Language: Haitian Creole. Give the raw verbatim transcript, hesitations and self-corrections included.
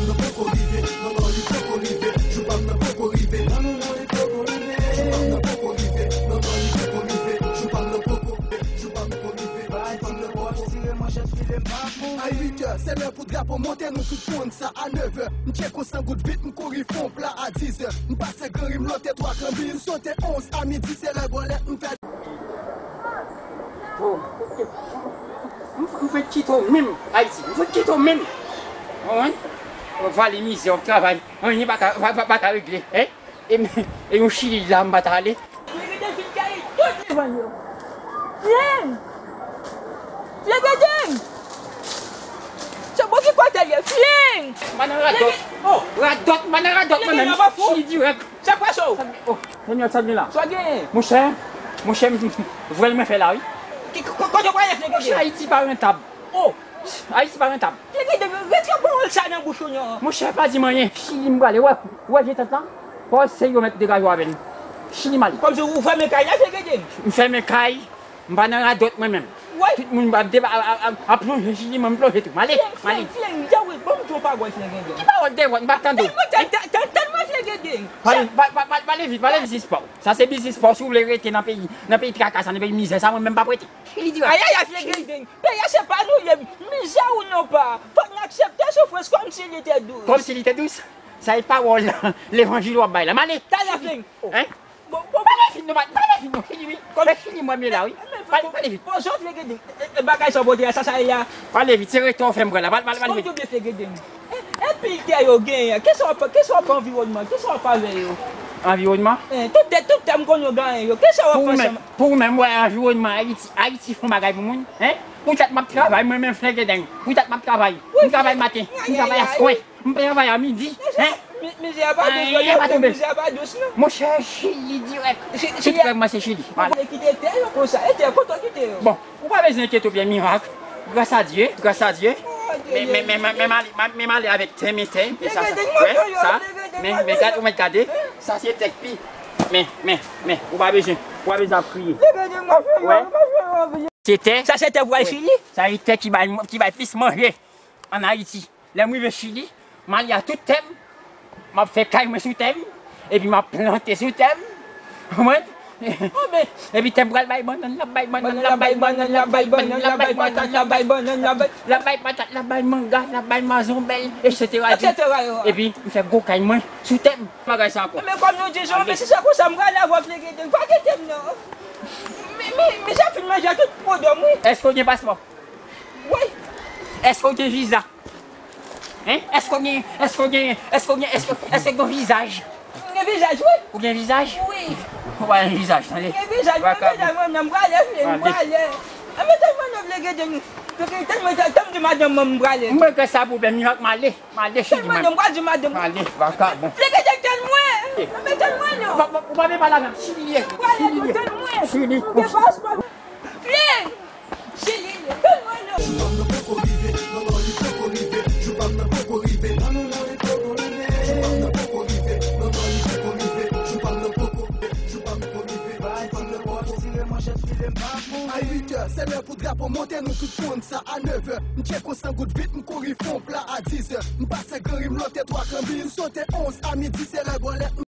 Nan poko rive, non, non, li poko rive. Jou pa m nan poko rive. Non, non, non, li poko rive. Jou pa m nan poko rive. Non, non, li poko rive. Jou pa m nan poko, jou pa m poko rive. Bay ti nan pòch, tire manchèt, file m pa pou. A uit è, se lè pou drapo monte, nou tout konn sa. A nèv è, m tcheko san goud vit, m kouri fon pla. A diz è, m pase Gran Ri, m lote twa kanbi, m sote onz a midi, se lè bòlèt, m fè. Oh, m, m fenk kite w menm, Ayiti. M fenk kite w menm. Ou konprann? W ap vale mizè, w ap travay. Anyen pa ka, pa, pa, pa ka regle, hein? E m, e yon Chili la, m pa ta ale. Flegede fin kare tout devan yo. Fling! Flegede! Se bon ki kote l ye, fling! M pa nan radòt. Oh, radòt, m pa nan radòt mwen menm. Chili dirèk. Sa k pase w? Oh, Daniel, sa gen la? Sa w genyen? Monchè, monchè, m, m, vwèl mwen fè la, wi. Ki, ko-, kote w prale, Flegede? Monchè, Ayiti pa rantab. Oh! Ayiti pa rantab. Flegede, retire pawòl sa nan bouch ou non. Monchè, pa di m anyen. Chili m prale, wè, wè vye tant lan. Pawòl serye w mèt degaje w avè l. Chili m ale. Kòmsi ou fèmen kay la, Flegede? M fèmen kay, m pa nan radòt mwen menm. Wi. Tout moun ap deba-, ap, ap, ap plonje Chili, mwen m plonje tou. M ale, m ale. Fling, fling, fling, ban m di w yon pawòl, Flegede. Ki pawòl devòt, m pa tande w. Tann mwen, tann, tann, tann mwen, Flegede. Pale, pa, pa, pa, pale vit, pale vit, biznis pa w. Sa se biznis pa w, si w vle rete nan peyi, nan peyi traka sa, nan peyi mizè sa, mwen menm m p ap rete. Chili dirèk. Ayayay, Flegede. Peyi a se pa nou ye, mizè ou non pa. Fòk n aksepte soufrans kòmsi li te dous. Kòmsi li te dous? Sa e pawòl levanjil w ap bay la. M ale. Talè, Fling. Hein? Bon, bon, pale vit non, pa-, pale vit non, Chili, wi. Kòm- Men Chili, mwen, m ye la, wi. Pale, pale vit. Bon, jan Flegede, e, e, bagay sa w pote a, sa, sa ye a? Pale vit, se rete w fè m pran la. Pale, pale, pale vit. Kòm yo byen Flegede. E, e pil tè yo genyen, kisa w ap, kisa w ap anviwònman, kisa w ap avè yo? Anviwònman? Eh, tout tè, tout tè m konn yo genyen yo, kisa w ap fè ansanm? Pou ou menm, wè anviwònman Ayiti, Ayiti fè yon bagay pou moun, hein? Poutèt m ap travay, mwen menm Flegede. Poutèt m ap travay. M travay maten, m travay aswè. M travay a midi, hein? Mizè a pa dous, mizè a pa dous, non. Monchè, Chili dirèk. Chili, tout rèv mwen se Chili. Ou pa kite tè yo konsa. E tè, kote w kite yo? Bon, ou pa bezwen enkyete w, byen mirak. Gras a Dye, gras a Dye. Men, men, men, men, men m ale, men m ale avèk tè, men tè, men sa, sa. Wè, sa. Men, men gade, ou mèt gade. Sa se tèk pi. Men, men, men, ou pa bezwen, ou pa bezwen ap kriye. Wè. Se tè. Sa se tè pou al Chili? Sa se tè ki bay, ki bay plis manje ann Ayiti. Lè m rive Chili, m ale a tout tè m, m ap fè kay mwen sou tè m, epi m ap plante sou tè m. Ou konprann? Epi tè m pral bay bannann, l ap bay bannann, l ap bay bannann, l ap bay bannann, l ap bay bannann, l ap bay bannann, l ap bay, l ap bay patat, l ap bay manga, l ap bay mazonbèl, etsetera. Etsetera. Epi m fè gwo kay mwen sou tè m. Bagay sa ankò. Men kòm nou di, Jean, men si se konsa, m prale avè w, Flegede, pa kite m non. Men, men, men sa fin manje tout pwodòm, wi. Èske w gen paspò? Wi. Èske w gen viza? Hein? Èske w gen, èske w gen, èske w gen, èske, èske w gen vizaj? M gen vizaj, wi. Ou gen vizaj? Wi. Ou pa gen vizaj, tande. M gen vizaj, mwen, vizaj mwen, non, m prale, m prale. A, men tèlman non, Flegede, m, Flegede, tèlman, tèlman di madanm mwen, m prale. Mwen gen sa pwoblèm, m ale, m ale, Chili, m ale. Tèlman non, m pral di madanm mwen. M ale, vakabon. Flegede, tann mwen. A, men tann mwen, non. Ou pa, ou pa vle pale avè m, Chili ye. M prale, Chili ye. Tann mwen. Chili. M gen paspò. Fling! Chili, tann mwen non. Jou pa m nan poko rive, non, non, li poko rive. Jou pa m nan poko rive, non, non, non, li poko rive. Jou pa m nan poko rive, non, non, li poko rive. Jou pa m nan poko rive, jou pa m poko rive. Bay ti nan pòch, tire manchèt, file m pa pou. A uit è, se lè pou drapo monte, nou tout konn sa. A nèv è, m tcheko san goud vit, m kouri fon pla. A diz è, m pase Gran Ri, m lote twa kanbi, m sote onz a midi, se lè bòlèt.